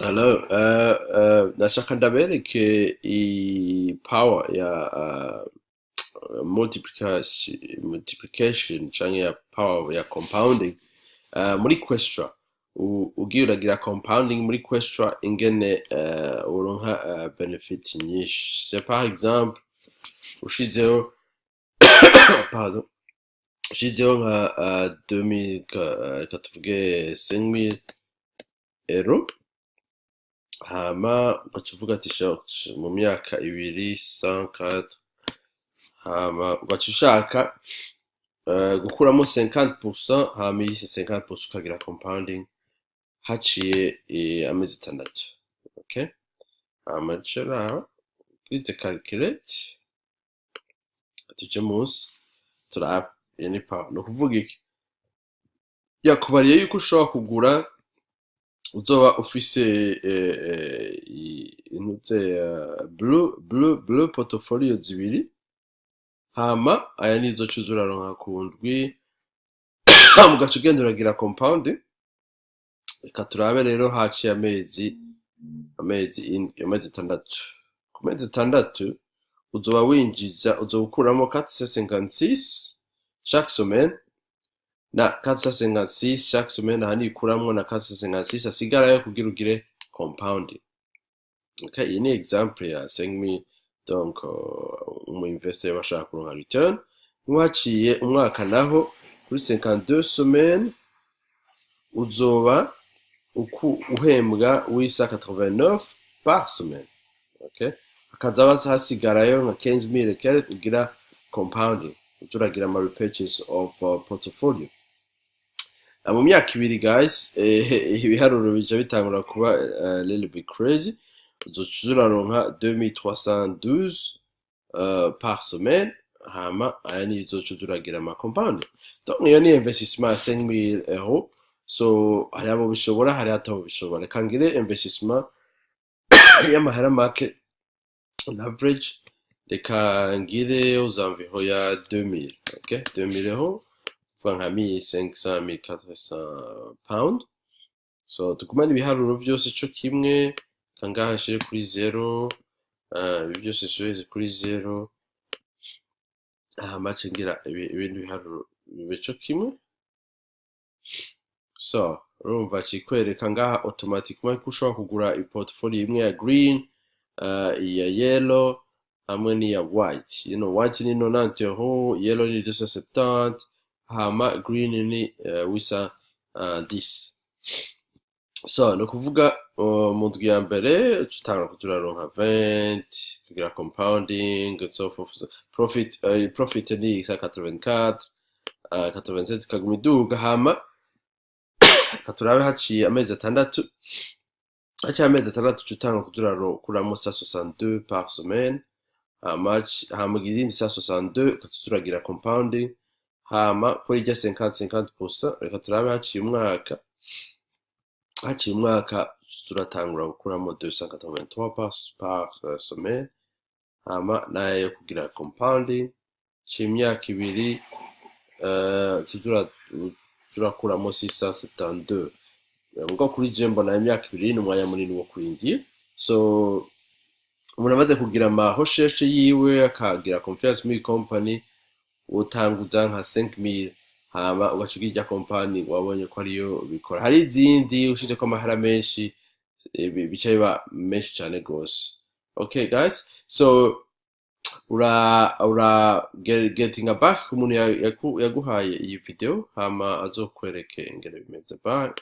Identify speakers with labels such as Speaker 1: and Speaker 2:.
Speaker 1: Hello, nashaka ndabereke i power ya multiplication canke ya power ya compounding muri Questra. Ugiye uragira compounding muri Questra, ingene uronka benefit nyinshi. C'est par exemple ushizeho, pardon, ushizeho nka 2000, reka tuvuge 5000 euro, hama ugaca uvuga ati mu myaka 2 104, hama ugaca ushaka gukuramo 50%, hama iyi 50% ukagira compounding haciye amezi 6. Okay, hama ico raba twize calculate, tuje munsi turabe. Iyo ni power. Ni ukuvuga iki? Yakubariye yuko ushobora kugura, uzoba ufise intuze blue portfolio zibiri, hama aya nizo uca uraronka ku ndwi, hama ugaca ugenda uragira compound. Reka turabe rero haciye amezi amezi 6. Ku mezi 6 uzoba winjiza, uzoba ukuramo 456 chaque semaine na 456 chaque semaine. Aha nikuramwo na 456 asigarayo kugira ugire compounding. Okay, iyi ni exemple ya 5000. Donc umu investor yaba ashaka kuronka return haciye umwaka naho, kuri 52 semaines uzoba uku uhembwa 889 par semaine. Okay, hakaza hasigarayo nka 15000 et quelque ugira compounding, uca uragira ama repurchase of portfolio. Mu myaka 2, guys, ibiharuro bija bitangura kuba little bit crazy. Uzoca uraronka 2312 par semaine, hama aya niyo uzoca uragira ama compound. Donc iyo ni investissement ya 5000 euros. So hari abo bishobora, hari atabo bishobora. Reka ngire investissement y'amahera make on average. Reka ngire aux environs ya 2000. Okay, 2000 euros, kuvuga nka 1500, 1400 pound. So tugumane ibiharuro vyose ico kimwe. Kangaha nshire kuri zero, ibi byose nshire kuri zero, hama nce ngira ibindi biharuro bibe co kimwe. So urumva cikwereka ngaha automatiquement ko ushobora kugura iportfolio imwe ya green, iya yellow hamwe n'iya white. White ni 90 euro, yellow ni 270, hama green ni 810. So ni ukuvuga mu ndwi ya mbere utangura kuza uraronka 20, kugira compounding and so forth. Profit ni 84, 87, ikaguma iduga. Hama turabe haciye amezi 6. Haciye amezi 6 uca utangura kuza urakuramo 162 par semaine, hama izindi 162 ugaca uragira compounding, hama kuri irya 50 50%. Reka turabe haciye umwaka. Haciye umwaka turatangura gukuramo 283 par semaine, hama nayo kugira compounding. Haciye imyaka 2 turakuramo 672. Ngo kuri je mbona imyaka 2 ni umwanya munini wo kurindira. So umuntu amaze kugira ama recherche yiwe, akagira confiance muri company, utanguza nka 5000, hama ugaca ugira irya company wabonye ko ariyo bikora. Hari izindi ushizeko amahera menshi, bica biba menshi cane gose. Okay guys, so ura getting back ku muntu yaguhaye iyi video, hama azokwereke ingene bimeze. Bye.